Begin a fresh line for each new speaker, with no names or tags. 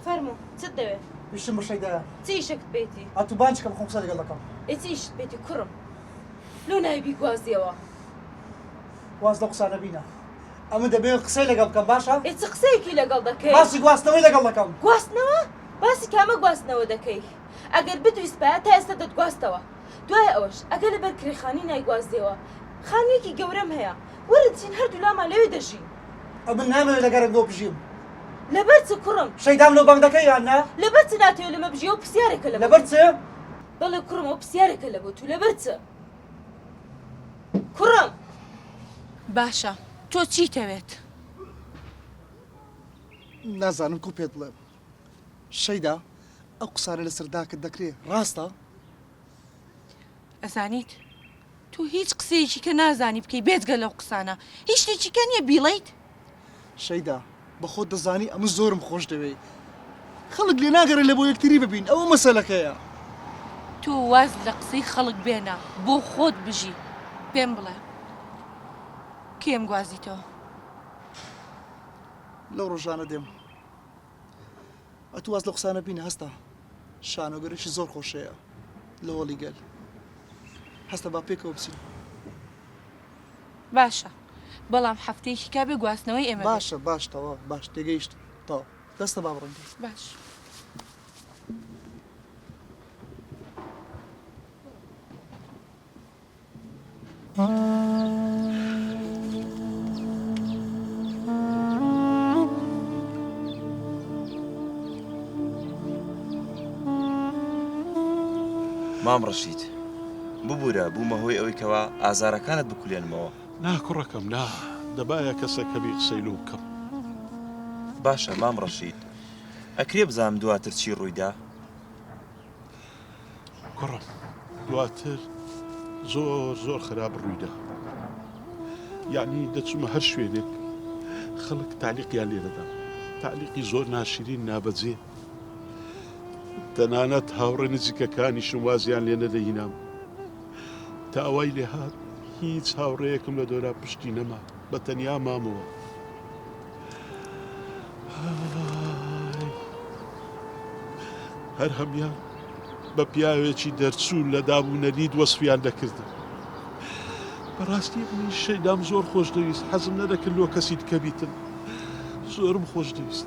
فەرموو چت دەوێ؟
ویستم بە شەیدایە.
چ ئیشێکت پێیتی؟
ئەتوو بانگی کە بخۆم قسە لەگەڵ دەکەم.
ئێ چ ئیشت پێیتی کوڕم؟ لۆ ناوی بیگوازیەوە؟
واز لەو قسانە بینە. ئەمن دەمەوێت قسەی لەگەڵ بکەم باشە؟
ئێ چ قسەیەکی لەگەڵ دەکەی؟
باسی گواستنەوەی لەگەڵ دەکەم.
گواستنەوە؟ باسی کامە گواستنەوە دەکەی؟ ئەگەر بتویستبایە تا ئێستا دەتگواستەوە. دوای ئەوەش ئەگەر لەبەر کرێ خانی نایگوازیەوە خانویەکی گەورەم هەیە وەرە دچین هەردوولامان لەوێ دەژین.
ئەمن نامەوێت لە گەرەک لۆ بژیم.
لەبەر چ کوڕم؟
شەیدام لۆ بانگ دەکەی یان نا؟
لەبەر چ ناتەوێ لەمە بژی ئەو پرسیارێکە لە بۆ
لەبەر چ؟
بەڵێ کوڕم ئەو پرسیارێکە لە بۆ تو لەبەر چ؟ کوڕم!
باشە تۆ چیتەوێت؟
نازانم کو پێت بڵێم شەیدا ئەو قسانە لەسەر داکت دەکرێ ڕاستە؟
ئەزانیت تۆ هیچ قسەیەکی کە نازانی بکەی بێجگە لەو قسانە هیچ شتێکی کە نییە بیڵێیت؟
شەیدا بەخۆت دەزانی ئەمن زۆرم خۆش دەوێی خەڵک لێ ناگەڕێ لە بۆ یەکتری ببین ئەوە مەسەلەکەیە.
تۆ واز لە قسەی خەڵک بێنە بۆ خۆت بژی پێم بڵێ کێم گوازیتەوە؟
لەو ڕۆژانە دێم. ئەتوو واز لەو قسانە بینە هەستە شانۆگەرێکی زۆر خۆشەیە لە هۆڵی گەل هەستە با پێکەوە بچین.
باشە بەڵام هەفتەیەکی کا بێ گواستنەوەی ئێمە بێت.
باشە باش تەواو باش تێگەیشتم تەواو دەستە با بڕۆین.
باش.
مام ڕەشید ببورە بوومە هۆی ئەوەی کەوا ئازارەکانت بکولێنمەوە.
نا کوڕەکەم نا، دەبایە کەسێک هەبی قسەی لۆ بکەم.
باشە مام ڕەشید ئەکرێ بزانم دواتر چی ڕوویدا؟
کوڕم دواتر زۆر زۆر خراپ ڕوویدا یعنی دەچمە هەر شوێنێک خەڵک تالیقیان لێ دەدام تالیقی زۆر ناشرین نابەجێ تەنانەت هاوڕێ نزیکەکانیشم وازیان لێ نەدەهینام تا ئەوای لێ هات هیچ هاوڕێیەکم لە دۆرا پشتی نەما بە تەنیا مامەوە هەر هەموان بە پیاوێکی دەرچوو لە داب و نەریت وەسفیان دەکردم. بەڕاستی منیش شەیدام زۆر خۆش دەویست، حەزم نەدەکرد لۆ کەسی دیکە بیتم. زۆرم خۆش دەویست.